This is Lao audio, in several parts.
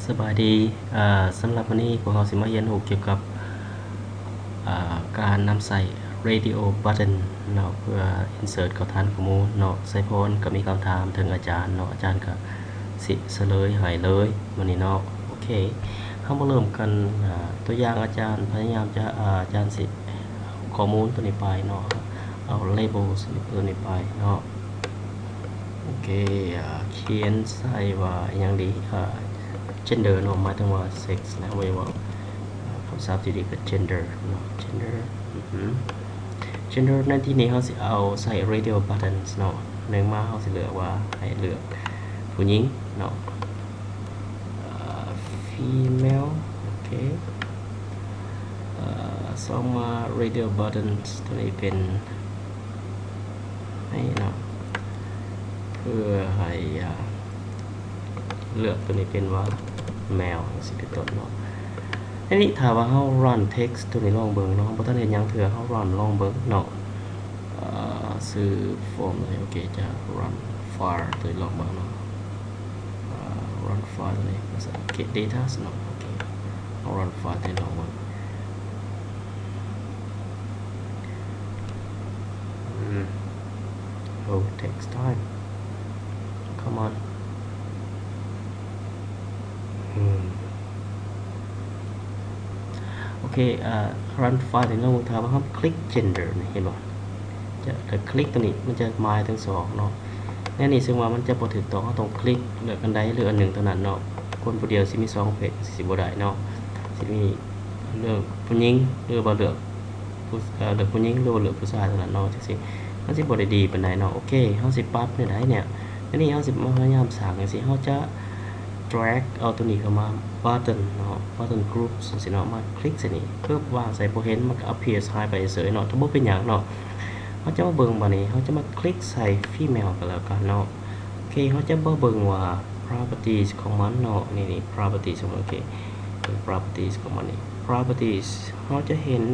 ສະບາຍດີ ເອີ ສຳລັບມື້ນີ້ພວກເຮົາຊິມາຮຽນຮູ້ກ່ຽວກັບ ເອີ ການນຳໃຊ້ Radio Button ເນາະ ເພື່ອ insert ເຂົ້າຖານຂໍ້ມູນເນາະ. ໄຊພອນກໍມີຄຳຖາມເຖິງອາຈານເນາະ ອາຈານກໍຊິສະເຫຼີຍໃຫ້ເລີຍມື້ນີ້ເນາະ. ໂອເຄ ເຮົາມາເລີ່ມກັນ ເອີ ຕົວຢ່າງອາຈານພະຍາຍາມຈະ ອາຈານຊິເອົາຂໍ້ມູນຕົວນີ້ໄປເນາະ ເອົາ labels ຕົວນີ້ໄປເນາະ. ໂອເຄ ອາ ຂຽນໃສ່ວ່າອີ່ຫຍັງດີ ອາ gender ເນາະ ໝາຍເຖິງວ່າ sex ນະ ເຮົາເວົ້າ ອາ ພາສາທີ່ດີກໍ gender ເນາະ gender ອື gender ໃນທີ່ນີ້ເຮົາຊິເອົາໃສ່ radio buttons ເນາະ ໜຶ່ງມາເຮົາຊິເລືອກວ່າໃຫ້ເລືອກຜູ້ຍິງເນາະ ອາ female ໂອເຄ ອາ ສອງມາ radio buttons ຕົວນີ້ເປັນ ໃຫ້ເນາະ ເພື່ອໃຫ້ ອາ ເລືອກຕົວນີ້ເປັນວ່າ male ຈັ່ງຊີ້ເປັນຕົ້ນເນາະ. ທີນີ້ຖ້າວ່າເຮົາ run text ຕົວນີ້ລອງເບິ່ງເນາະ ບໍ່ທັນເຮັດຫຍັງເທື່ອ ເຮົາ run ລອງເບິ່ງເນາະ ເອີ ຊື່ຟອມໂອເຄ ຈະ run file ຕົວນີ້ລອງເບິ່ງເນາະ run file ຕົວນີ້ data ເນາະ ໂອເຄ run file ຕົວນີ້ລອງເບິ່ງ ອືມ oh takes time come on ອືມ ໂອເຄ ອາ run file ນີ້ເນາະ ຖ້າວ່າເຮົາຄລິກ gender ນີ້ ເຫັນບໍ່ ຈະ ຖ້າຄລິກຕົວນີ້ ມັນຈະໝາຍເຖິງສອງເນາະ ແນວນີ້ເຊິ່ງວ່າມັນຈະບໍ່ຖືກຕ້ອງ ເຮົາຕ້ອງຄລິກເລືອກອັນໃດເລືອກອັນໜຶ່ງເທົ່ານັ້ນເນາະ. ຄົນຜູ້ດຽວຊິມີສອງປະເພດ ຊິບໍ່ໄດ້ເນາະ ຊິມີເລືອກຜູ້ຍິງ ຫຼືວ່າເລືອກຜູ້ ເອີ ເລືອກຜູ້ຍິງ ຫຼືວ່າເລືອກຜູ້ຊາຍເທົ່ານັ້ນເນາະ ຈັ່ງຊີ້ ມັນຊິບໍ່ໄດ້ດີປານໃດເນາະ. ໂອເຄ ເຮົາຊິປັບແນວໃດເນຍ ອັນນີ້ເຮົາຊິມາພະຍາຍາມສ້າງຈັ່ງຊີ້ ເຮົາຈະ drag ເອົາຕົວນີ້ເຂົ້າມາ button ເນາະ button group ຈັ່ງຊີ້ເນາະ ມາຄລິກໃສ່ນີ້ ປຶບ ວາງໃສ່ບໍ່ເຫັນ ມັນກໍ appear ຫາຍໄປເສີຍເນາະ ກໍບໍ່ເປັນຫຍັງເນາະ. ເຮົາຈະມາເບິ່ງບາດນີ້ ເຮົາຈະມາຄລິກໃສ່ female ກໍແລ້ວກັນເນາະ. ໂອເຄ ເຮົາຈະມາເບິ່ງວ່າ properties ຂອງມັນເນາະ ນີ້ ນີ້ properties ຂອງມັນ ໂອເຄ ເບິ່ງ properties ຂອງມັນນີ້ properties ເຮົາຈະເຫັນ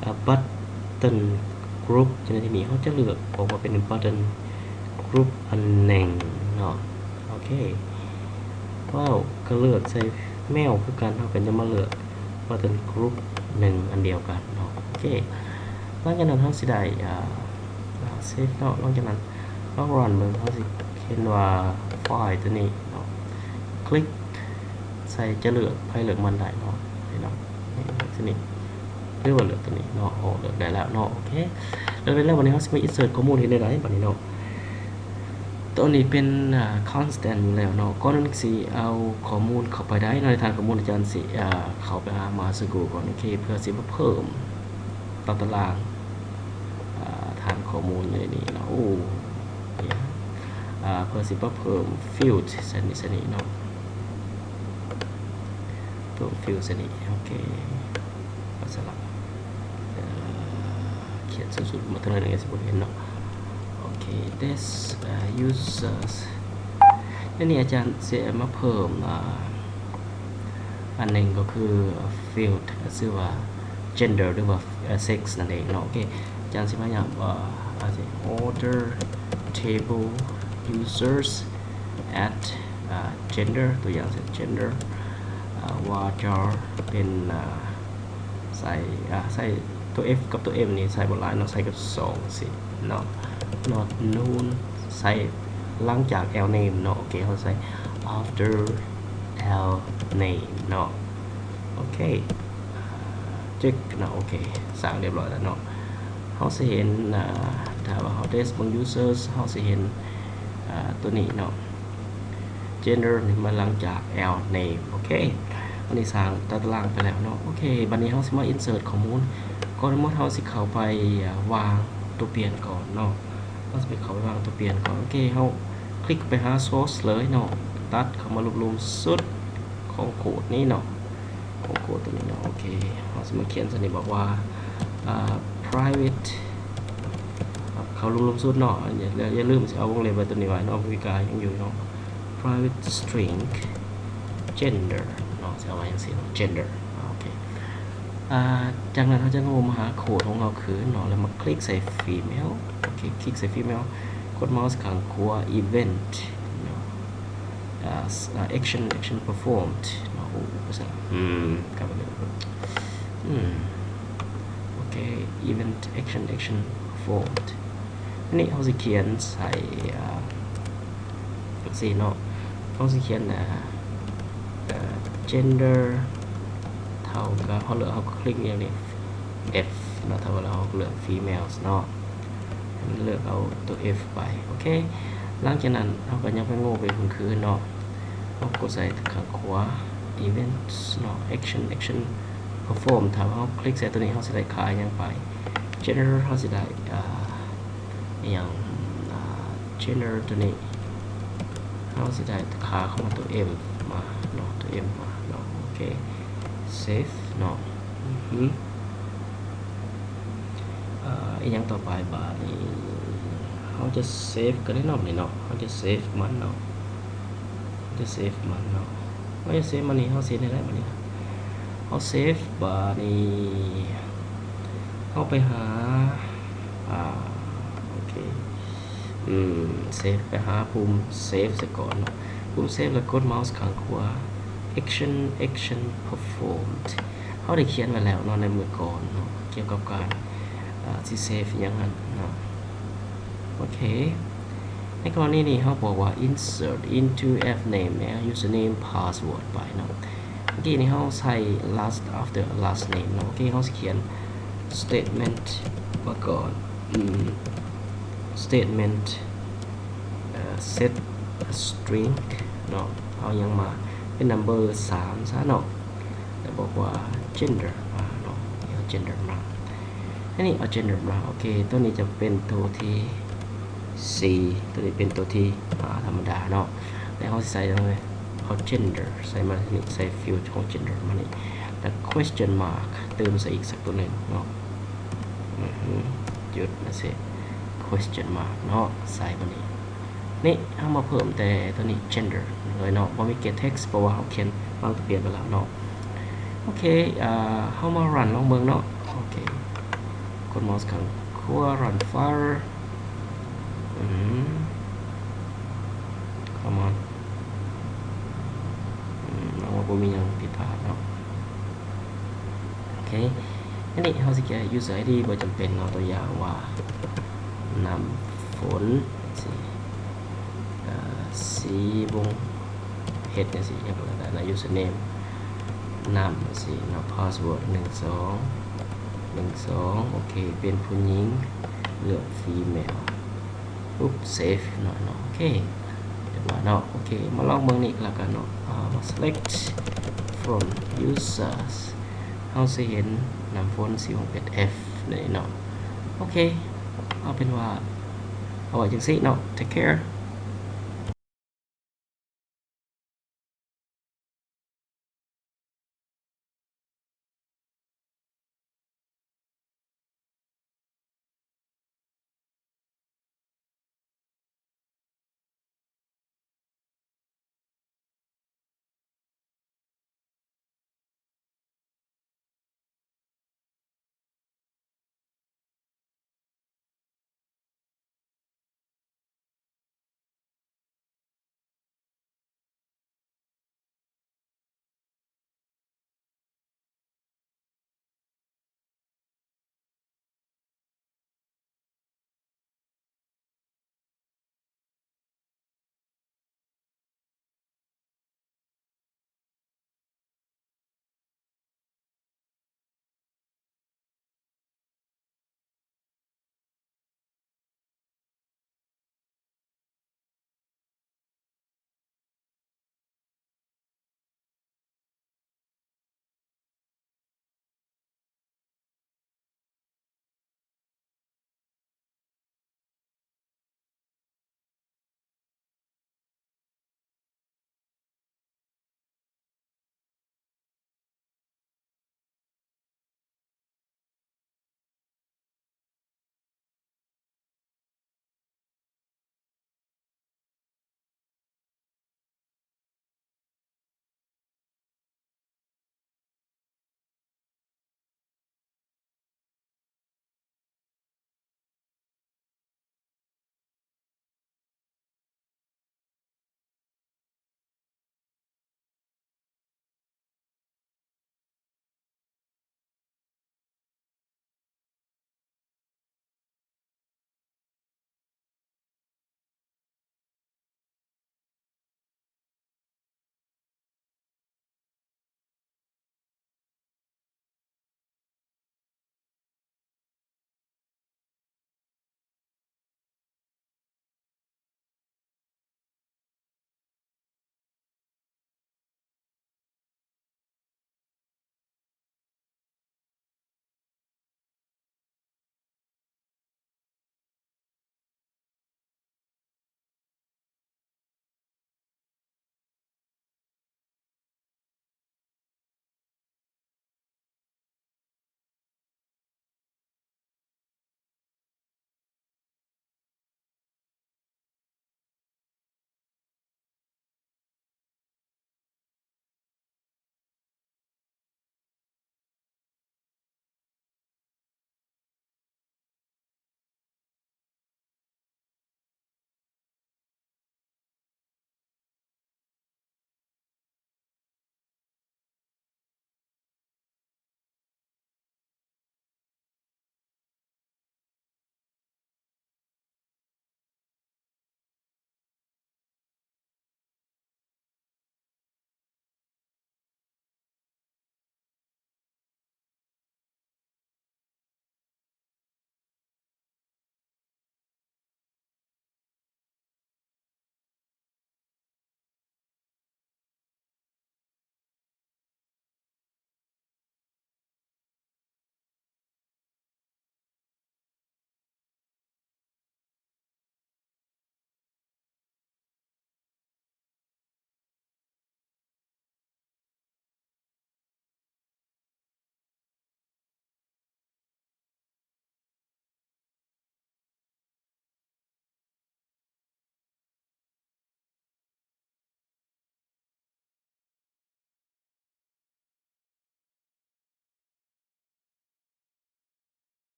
ເອີ button group ຢູ່ໃນທີ່ນີ້ ເຮົາຈະເລືອກອອກມາເປັນ button group ອັນໜຶ່ງເນາະ. ໂອເຄ ວ້າວ ກໍເລືອກໃສ່ male ຄືກັນ ເຮົາກໍຈະມາເລືອກ button group ໜຶ່ງອັນດຽວກັນເນາະ. ໂອເຄ ຫຼັງຈາກນັ້ນເຮົາຊິໄດ້ ອາ save ເນາະ ຫຼັງຈາກນັ້ນລອງ run ເບິ່ງ ເຮົາຊິເຫັນວ່າ file ຕົວນີ້ເນາະ ຄລິກໃສ່ ຈະເລືອກໃຜເລືອກມັນໄດ້ເນາະ ເຫັນເນາະ ນີ້ ຕົວນີ້ ຫຼືວ່າເລືອກຕົວນີ້ເນາະ ໂອ້ ເລືອກໄດ້ແລ້ວເນາະ. ໂອເຄ ເລືອກໄດ້ແລ້ວ ບາດນີ້ເຮົາຊິມາ insert ຂໍ້ມູນເຮັດແນວໃດບາດນີ້ເນາະ. ຕົວນີ້ເປັນ ອາ constant ຢູ່ແລ້ວເນາະ ກ່ອນທີ່ຊິເອົາຂໍ້ມູນເຂົ້າໄປໄດ້ເນາະ ໃນຖານຂໍ້ມູນ ອາຈານຊິ ອາ ເຂົ້າໄປຫາ Master Go ກ່ອນ ໂອເຄ ເພື່ອຊິມາເພີ່ມຕາຕະລາງ ອາ ຖານຂໍ້ມູນຢູ່ໃນນີ້ເນາະ. ໂອ້ ອາ ເພື່ອຊິມາເພີ່ມ field ໃສ່ນີ້ ໃສ່ນີ້ເນາະ ເພີ່ມ field ໃສ່ນີ້ ໂອເຄ ເອົາຊະລະ ຂຽນສູງໆມາເທື່ອໜຶ່ງຊິບໍ່ເຫັນເນາະ. ໂອເຄ this users ໃນນີ້ອາຈານຊິມາເພີ່ມ ອາ ອັນໜຶ່ງກໍຄື field ຊື່ວ່າ gender ຫຼືວ່າ sex ນັ້ນເອງເນາະ. ໂອເຄ ອາຈານຊິພະຍາຍາມ ເອີ ອາດຈະ order table users at ອາ gender ຕົວຢ່າງເຊັ່ນ gender ອາ varchar ເປັນ ອາ ໃສ່ ອາ ໃສ່ຕົວ F ກັບຕົວ M ນີ້ໃສ່ບໍ່ຫຼາຍເນາະ ໃສ່ກັບສອງຊີ້ເນາະ. not noon ໃສ່ຫຼັງຈາກ L name ເນາະ. ໂອເຄ ເຮົາໃສ່ after L name ເນາະ. ໂອເຄ check ເນາະ. ໂອເຄ ສ້າງຮຽບຮ້ອຍແລ້ວເນາະ. ເຮົາຊິເຫັນ ອາ ຖ້າວ່າເຮົາ test ເບິ່ງ users ເຮົາຊິເຫັນ ອາ ຕົວນີ້ເນາະ gender ນີ້ມາຫຼັງຈາກ L name. ໂອເຄ ອັນນີ້ສ້າງຕາຕະລາງໄປແລ້ວເນາະ. ໂອເຄ ບັດນີ້ເຮົາຊິມາ insert ຂໍ້ມູນ. ກ່ອນອື່ນໝົດເຮົາຊິເຂົ້າໄປ ອາ ວາງຕົວປ່ຽນກ່ອນເນາະ. ເຮົາຊິໄປເຂົ້າໄປວາງຕົວປ່ຽນກ່ອນ. ໂອເຄ ເຮົາຄລິກໄປຫາ source ເລີຍເນາະ ຕັດເຂົ້າມາລຸ່ມໆສຸດຂອງໂຄດນີ້ເນາະ ຂອງໂຄດຕົວນີ້ເນາະ. ໂອເຄ ເຮົາຊິມາຂຽນໃສ່ນີ້ ບອກວ່າ ອາ private ເຂົ້າລຸ່ມໆສຸດເນາະ. ຢ່າ ຢ່າລືມຊິເອົາວົງເລັບໄວ້ຕົວນີ້ໄວ້ເນາະ ເພາະວ່າຍັງຢູ່ເນາະ. private string gender ເນາະ ຊິເອົາໄວ້ຈັ່ງຊີ້ເນາະ gender. ໂອເຄ ອາ ຈາກນັ້ນເຮົາຈະໂນ້ມຫາໂຄດຂອງເຮົາຄືນເນາະ ແລ້ວມາຄລິກໃສ່ female. ໂອເຄ ຄລິກໃສ່ female ກົດເມົາສ໌ຂ້າງຂວາ event ເນາະ. ອ່າ action action performed ເນາະ. ໂອ້ ພາສາ ອືມ ກັບມາເລີຍ ອືມ ໂອເຄ event action action performed. ອັນນີ້ເຮົາຊິຂຽນໃສ່ ອ່າ ຈັ່ງຊີ້ເນາະ ເຮົາຊິຂຽນ ອ່າ gender ເທົ່າກັບ ເຮົາເລືອກ ເຮົາຄລິກຢູ່ນີ້ F ເນາະ ຖ້າວ່າເຮົາເລືອກ females ເນາະ ເລືອກເອົາຕົວ F ໄປ. ໂອເຄ ຫຼັງຈາກນັ້ນເຮົາກໍຍັງໄປໂງ່ໄປເບິ່ງຄືເນາະ ເຮົາກົດໃສ່ຂ້າງຂວາ events ເນາະ action action perform ຖ້າເຮົາຄລິກໃສ່ຕົວນີ້ ເຮົາຊິໄດ້ຄ່າຫຍັງໄປ? Gender ເຮົາຊິໄດ້ ອ່າ ອີ່ຫຍັງ ອ່າ gender ຕົວນີ້ ເຮົາຊິໄດ້ຄ່າຂອງຕົວ M ມາເນາະ ຕົວ M ມາເນາະ. ໂອເຄ save ເນາະ. ອືຮຶ ອ່າ ອີ່ຫຍັງຕໍ່ໄປ? ບາດນີ້ເຮົາຈະ save ກໍໄດ້ເນາະ ນີ້ເນາະ ເຮົາຈະ save ມັນເນາະ ຈະ save ມັນເນາະ ເຮົາຈະ save ມັນນີ້ ເຮົາຊິເຮັດແນວໃດບາດນີ້? ເຮົາ save ບາດນີ້ ເຮົາໄປຫາ ອ່າ ໂອເຄ ອືມ save ໄປຫາປຸ່ມ save ຊະກ່ອນເນາະ ປຸ່ມ save ແລ້ວກົດເມົາສ໌ຂ້າງຂວາ action action performed ເຮົາໄດ້ຂຽນໄວ້ແລ້ວເນາະ ໃນມື້ກ່ອນເນາະ ກ່ຽວກັບການ ອ່າ ຊິ save ອີ່ຫຍັງຫັ້ນເນາະ. ໂອເຄ ໃນກໍລະນີນີ້ເຮົາບອກວ່າ insert into F name and username password ໄປເນາະ. ເມື່ອກີ້ນີ້ເຮົາໃສ່ last after last name ເນາະ. ໂອເຄ ເຮົາຊິຂຽນ statement ມາກ່ອນ ອືມ statement ເອີ set string ເນາະ ເອົາຫຍັງມາ ເປັນ number ສາມ ຊະເນາະ ແລ້ວບອກວ່າ gender ມາເນາະ ເອົາ gender ມາ ອັນນີ້ເອົາ gender ມາ. ໂອເຄ ຕົວນີ້ຈະເປັນຕົວທີສີ່ ຕົວນີ້ເປັນຕົວທີຫ້າ ທຳມະດາເນາະ ແລ້ວເຮົາຊິໃສ່ ເອົາ gender ໃສ່ມານີ້ ໃສ່ field ຂອງ gender ມານີ້ ແລ້ວ question mark ຕື່ມໃສ່ອີກສັກຕົວໜຶ່ງເນາະ ອືຮຶ ຈຸດ ຈັ່ງຊີ້ question mark ເນາະ ໃສ່ມານີ້. ນີ້ເຮົາມາເພີ່ມແຕ່ຕົວນີ້ gender ເລີຍເນາະ ບໍ່ມີ get text ເພາະວ່າເຮົາຂຽນວາງຕົວປ່ຽນໄປແລ້ວເນາະ. ໂອເຄ ອ່າ ເຮົາມາ run ລອງເບິ່ງເນາະ. ໂອເຄ ກົດເມົາສ໌ຂ້າງຂວາ run file ອືມ come on ອືມ ຫວັງວ່າບໍ່ມີຫຍັງຜິດພາດເນາະ. ໂອເຄ ອັນນີ້ເຮົາຊິແກ້ user ID ບໍ່ຈຳເປັນເນາະ ຕົວຢ່າງວ່າ ນ້ຳຝົນ ຈັ່ງຊີ້ ເອີ ສີວົງເຮັດ ຈັ່ງຊີ້ ຫຍັງກໍແລ້ວແຕ່ນະ username ນ້ຳ ຈັ່ງຊີ້ເນາະ password ໜຶ່ງສອງ ໜຶ່ງສອງ ໂອເຄ ເປັນຜູ້ຍິງ ເລືອກ female ປຸບ save ເນາະ ເນາະ ໂອເຄ ຮຽບຮ້ອຍເນາະ. ໂອເຄ ມາລອງເບິ່ງນີ້ກໍແລ້ວກັນເນາະ ອ່າ select from users ເຮົາຊິເຫັນນ້ຳຝົນສີວົງເປັນ F ນີ້ເນາະ. ໂອເຄ ເອົາເປັນວ່າ ເອົາໄວ້ຈັ່ງຊີ້ເນາະ take care.